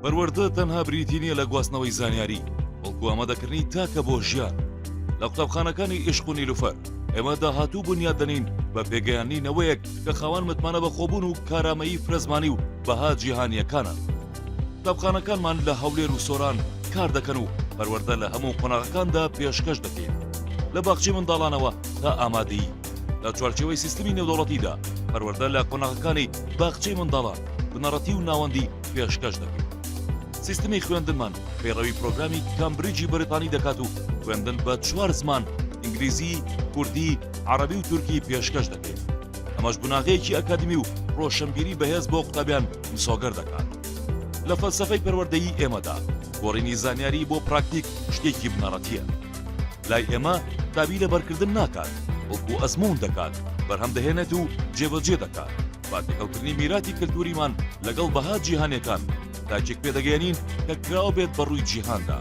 پەروەردە تەنها بریتی نییە لە گواستنەوەی زانیاری، بەڵکو ئامادەکردنی تاکە بۆ ژیان. لە قوتابخانەکانی ئیشق و نیلوفەر، ئێمە داهاتوو بونیاد دەنێین بە پێگەیاندنی نەوەیەک کە خاوەن متمانە بەخۆبوون و کارامەیی فرەزمانی و بەها جیهانییەکانن. قوتابخانەکانمان لە هەولێر و سۆران کار دەکەن و پەروەردە لە هەموو قۆناغەکاندا پێشکەش دەکەین، لە باخچەی منداڵانەوە تا ئامادەیی. لە چوارچێوەی سیستمی نێودەوڵەتیدا پەروەردە لە قۆناغەکانی باخچەی منداڵان، بنەڕەتی و ناوەندی پێشکەش دەکەین. سیستمی خوێندنمان پەیڕەوی پرۆگرامی کامبریجی بەریتانی دەکات و خوێندن بە چوار زمان ئینگلیزی، کوردی، عەڕەبی و تورکی پێشکەش دەکەین. ئەمەش بناغەیەکی ئەکادیمی و ڕۆشنبیری بەهێز بۆ قوتابیان مسۆگەر دەکات. لە فەلسەفەی پەروەردەیی ئێمەدا گۆڕینی زانیاری بۆ پراکتیک شتێکی بنەڕەتییە. لای ئێمە قوتابی لەبەرکردن ناکات، بەڵکو ئەزموون دەکات، بەرهەم دەهێنێت و جێبەجێ دەکات. بە تێکەڵکردنی میراتی کەلتووریمان لەگەڵ بەها جیهانییەکان، تاکێک پێدەگەیەنین کە کراوە بێت بە ڕووی جیهاندا.